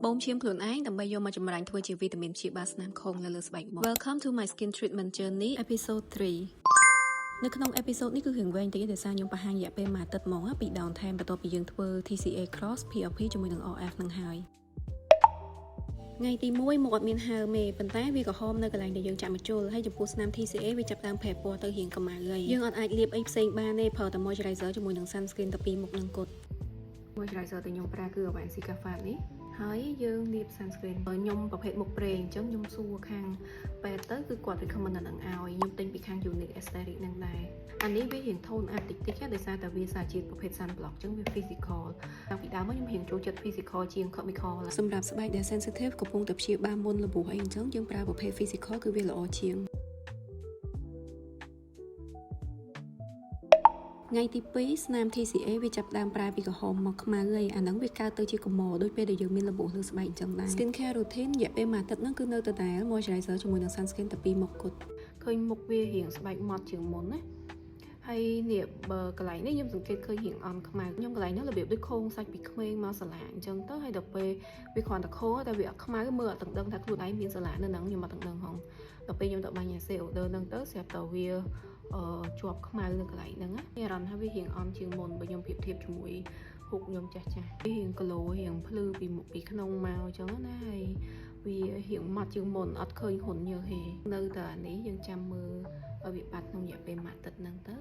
បូមឈាមខ្លួនឯងដើម្បីយកមកចម្រាញ់ធ្វើជាវីតាមីនព្យាបាលស្នាមខងនៅលើស្បែកមុខ Welcome to my skin treatment journey episode 3នៅក្នុង episode នេះគឺរឿងវែងតិចដោយសារខ្ញុំបង្ហាញរយៈពេលមួយអាទិត្យហ្មងពី down time បន្ទាប់ពីយើងធ្វើ TCA cross PRP ជាមួយនឹង RF នឹងហើយថ្ងៃទី1មុខអត់មានហើមទេប៉ុន្តែវាក្រហមនៅកន្លែងដែលយើងចាក់ម្ជុលហើយចំពោះស្នាម TCA វាចាប់ផ្ដើមប្រែពណ៌ទៅរៀងខ្មៅហើយយើងអត់អាចលាបអីផ្សេងបានទេប្រើតែ moisturizer ជាមួយនឹង sunscreen តែពីរមុខនឹងគត់ moisturizer ដែលខ្ញុំប្រើគឺ Avene Cicalfate នេះហើយយើងលាប sunscreen ខ្ញុំប្រភេទមុខប្រេងអញ្ចឹងខ្ញុំសួរខាងពេទ្យទៅគឺគាត់ recommend នឹងឲ្យខ្ញុំទិញពីខាង Unique Aesthetic នឹងដែរអានេះវារៀង tone up តិចតិចដោយសារតែវាសារជាតិប្រភេទ sunblock អញ្ចឹងវា physical តាំងពីដើមមកខ្ញុំរៀងចូលចិត្ត physical ជាង chemical សម្រាប់ស្បែកដែល sensitive កំពុងតែព្យាបាលមុនរបួសអីអញ្ចឹងយើងប្រើប្រភេទ physical គឺវាល្អជាងថ្ងៃទី2ស្នាម TCA វាចាប់ផ្ដើមប្រែពីក្រហមមកខ្មៅហើយអាហ្នឹងវាកើតទៅជាកម្រដូចពេលដែលយើងមានរបួសលើស្បែកអញ្ចឹងដែរ Skin care routine រយៈពេលមួយអាទិត្យហ្នឹងគឺនៅដដែល moisturizer ជាមួយនឹង sunscreen តែពីរមុខគត់ឃើញមុខវារៀងស្បែកម៉ត់ជាងមុនណាហើយនេះបើកន្លែងនេះខ្ញុំសង្កេតឃើញរៀងអន់ខ្មៅខ្ញុំកន្លែងនោះរបៀបដូចខោងសាច់ពីក្មេងមកសាឡាអញ្ចឹងទៅហើយដល់ពេលវាគ្រាន់តែខោតែវាអត់ខ្មៅមើលអត់ទាំងដឹងថាខ្លួនឯងមានសាឡានៅហ្នឹងខ្ញុំអត់ទាំងដឹងហងដល់ពេលខ្ញុំទៅបាញ់អាសេ order ហ្នឹងទៅស្រាប់តែវាអឺជាប់ខ្មៅនៅកន្លែងហ្នឹងណាមានអារម្មណ៍ថាវារៀងអន់ជាងមុនបើខ្ញុំប្រៀបធៀបជាមួយហ៊ុកខ្ញុំចាស់ចាស់វារៀង glow រៀងភ្លឺពីមុខពីក្នុងមកអញ្ចឹងណាហើយវារៀងម៉ត់ជាងមុនអត់ឃើញហ៊ុនញើសទេនៅតែអានេះយើងចាំមើលឲ្យវាបាត់ក្នុងរយៈពេលមួយអាទិត្យហ្នឹងទៅ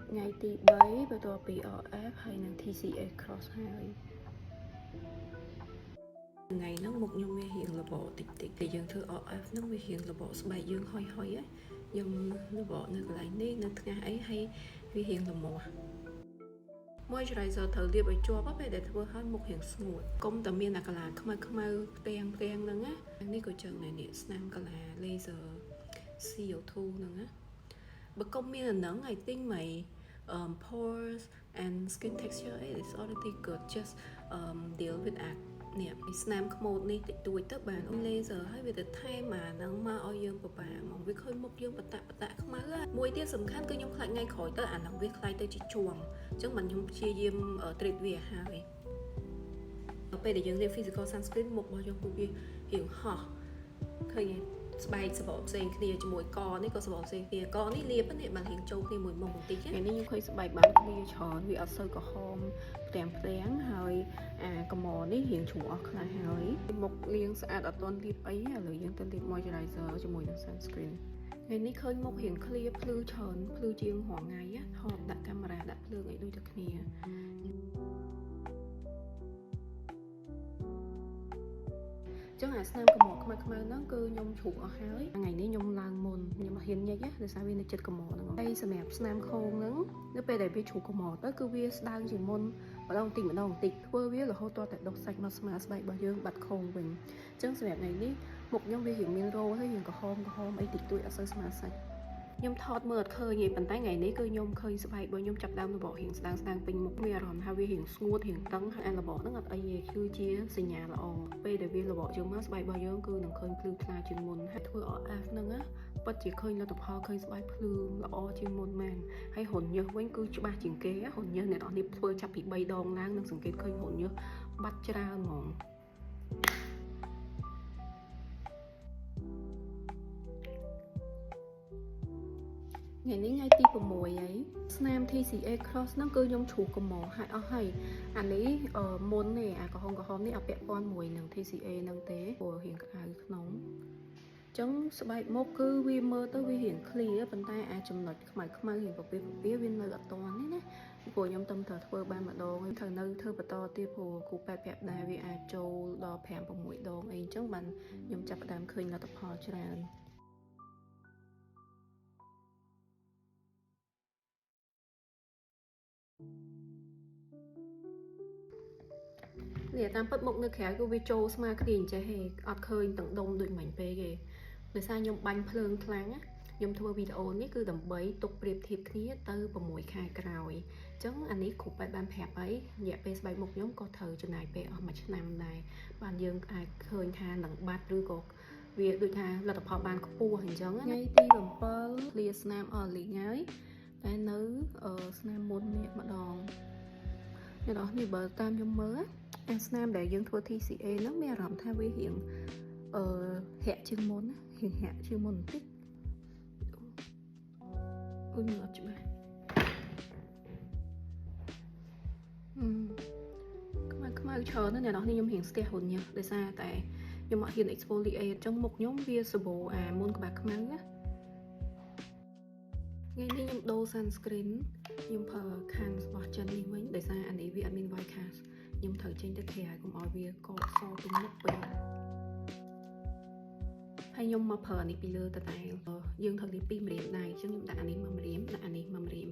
ថ្ងៃទី3បន្ទាប់ពី RF ហើយនិង TCA cross ហើយថ្ងៃហ្នឹងមុខខ្ញុំវារៀងរបកតិចតិចតែយើងធ្វើ RF ហ្នឹងវារៀងរបកស្បែកយើងហុយហុយខ្ញុំរបកនៅកន្លែងនេះនៅថ្ងាសអីហើយវារៀងលមាស់ moisturizer ត្រូវលាបឲ្យជាប់ពេលដែលធ្វើឲ្យមុខរៀងស្ងួតកុំតែមានអាកាឡាខ្មៅខ្មៅផ្ទាំងផ្ទាំងហ្នឹងណានេះក៏ចឹងដែរនេះស្នាមកាឡា laser CO2 ហ្នឹងណាបើកុំមានអាហ្នឹង I think my pores and skin texture is already good, just deal with អានេះស្នាមខ្មោចនេះតិចតួចទៅបាន laser ហើយវាទៅថែមអាហ្នឹងមកឲ្យយើងពិបាកហ្មងវាឃើញមុខយើងបតាក់បតាក់ខ្មៅមួយទៀតសំខាន់គឺខ្ញុំខ្លាចថ្ងៃក្រោយទៅអាហ្នឹងវាខ្លាយទៅជាជាំអញ្ចឹងបានខ្ញុំព្យាយាម treat វាហើយពេលដែលយើងលាប physical sunscreen មុខរបស់យើងគឺវារៀងហោះឃើញទេស្បែកសបកផ្សេងគ្នាជាមួយកនេះក៏សបកផ្សេងគ្នាកនេះលាបនេះបានរៀងចូលគ្នាមួយមុខបន្តិចថ្ងៃនេះខ្ញុំឃើញស្បែកបានគ្នាច្រើនវាអត់សូវក្រហមផ្ទាំងផ្ទាំងហើយអាកម្រនេះរៀងជ្រោះអស់ខ្លះហើយមុខលាងស្អាតអត់ទាន់លាបអីឥឡូវយើងទៅលាប moisturizer ជាមួយនឹង sunscreen ថ្ងៃនេះឃើញមុខរៀង clear ភ្លឺច្រើនភ្លឺជាងរាល់ថ្ងៃថតដាក់កាមេរ៉ាដាក់ភ្លើងអីដូចតែគ្នាចឹងអាស្នាមកម្រខ្មៅខ្មៅហ្នឹងគឺខ្ញុំជ្រុះអស់ហើយថ្ងៃនេះខ្ញុំឡើងមុនខ្ញុំអត់ហ៊ានញិចណាដោយសារវានៅចិត្តកម្រហ្នឹងហើយសម្រាប់ស្នាមខោងហ្នឹងនៅពេលដែលវាជ្រុះកម្រទៅគឺវាស្ដើងជាងមុនម្ដងតិចម្ដងតិចធ្វើវារហូតទាល់តែដុសសាច់មកស្មើស្បែករបស់យើងបាត់ខោងវិញអញ្ចឹងសម្រាប់ថ្ងៃនេះមុខខ្ញុំវារៀងមានរោហើយរៀងក្រហមក្រហមអីតិចតួចអត់សូវស្មើសាច់ខ្ញុំថតមើលអត់ឃើញទេប៉ុន្តែថ្ងៃនេះគឺខ្ញុំឃើញស្បែករបស់ខ្ញុំចាប់ដើមរបករៀងស្ដើងស្ដើងពេញមុខមានអារម្មណ៍ថាវារៀងស្ងួតរៀងតឹងហើយអារបកហ្នឹងអត់អីទេគឺជាសញ្ញាល្អពេលដែលវារបកជាងមកស្បែករបស់យើងគឺនឹងឃើញភ្លឺថ្លាជាងមុនហើយធ្វើ RF ហ្នឹងណាពិតជាឃើញលទ្ធផលឃើញស្បែកភ្លឺល្អជាងមុនមែនហើយរន្ធញើសវិញគឺច្បាស់ជាងគេរន្ធញើសអ្នកនរនេះធ្វើចាប់ពី3ដងឡើងនឹងសង្កេតឃើញរន្ធញើសបាត់ច្រើនហ្មងថ្ងៃនេះថ្ងៃទី6ហើយស្នាម TCA cross ហ្នឹងគឺខ្ញុំជ្រុះកម្រហើយអស់ហើយអានេះមុននេះអាក្រហមក្រហមនេះអត់ពាក់ព័ន្ធមួយនឹង TCA ហ្នឹងទេព្រោះរៀងក្តៅក្នុងចឹងស្បែកមុខគឺវាមើលទៅវារៀង clear ប៉ុន្តែអាចចំណុចខ្មៅខ្មៅរៀងពពាពពាវានៅអត់ទាន់ទេណាព្រោះខ្ញុំទំត្រូវធ្វើបានម្ដងត្រូវនៅធ្វើបន្តទៀតព្រោះគ្រូពេទ្យប្រាប់ដែរវាអាចចូលដល់5 6ដងអីអញ្ចឹងបានខ្ញុំចាប់ផ្ដើមឃើញលទ្ធផលច្រើននេះតាមពិតមុខនៅក្រៅគឺវាចូលស្មើគ្នាអញ្ចេះទេអត់ឃើញទាំងដុំដូចមិញពេកទេដោយសារខ្ញុំបាញ់ភ្លើងខ្លាំងណាខ្ញុំធ្វើវីដេអូនេះគឺដើម្បីទុកប្រៀបធៀបគ្នាទៅ6ខែក្រោយអញ្ចឹងអានេះគ្រូពេទ្យបានប្រាប់អីរយៈពេលស្បែកមុខខ្ញុំក៏ត្រូវចំណាយពេលអស់មួយឆ្នាំដែរបានយើងអាចឃើញថានឹងបាត់ឬក៏វាដូចថាលទ្ធផលបានខ្ពស់អញ្ចឹងថ្ងៃទី7 clear ស្នាមអស់លីងហើយតែនៅស្នាមមុននេះម្ដង អ្នកនរនេះបើតាមខ្ញុំមើលអាស្នាមដែលយើងធ្វើ TCA ហ្នឹងមានអារម្មណ៍ថាវារៀងអឺហាក់ជាងមុនណារៀងហាក់ជាងមុនបន្តិចអូយមើលអត់ច្បាស់អឺខ្មៅខ្មៅច្រើនណាស់អ្នកនរនេះខ្ញុំរៀងស្ទះហ៊ុនញ៉ាដោយសារតែខ្ញុំអត់ហ៊ាន exfoliate អញ្ចឹងមុខខ្ញុំវាសបោអាមុនក្បាលខ្មៅណាថ្ងៃនេះខ្ញុំដូរ sunscreen ខ្ញុំប្រើខាងរបស់ចិននេះវិញដោយសារអានេះវាអត់មាន white cast ខ្ញុំត្រូវចេញទៅក្រៅកុំឲ្យវាកកសពេញមុខពេកហើយខ្ញុំមកប្រើអានេះពីលើតតែយើងត្រូវលាបពីរម្រាមដៃអញ្ចឹងខ្ញុំដាក់អានេះមកម្រាមដាក់អានេះមកម្រាម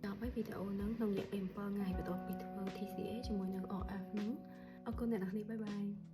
ដល់ហើយវីដេអូហ្នឹងក្នុងរយៈពេល7ថ្ងៃបន្ទាប់ពីធ្វើ TCA ជាមួយនឹង RF ហ្នឹងអរគុណអ្នកនរគ្នាbye bye.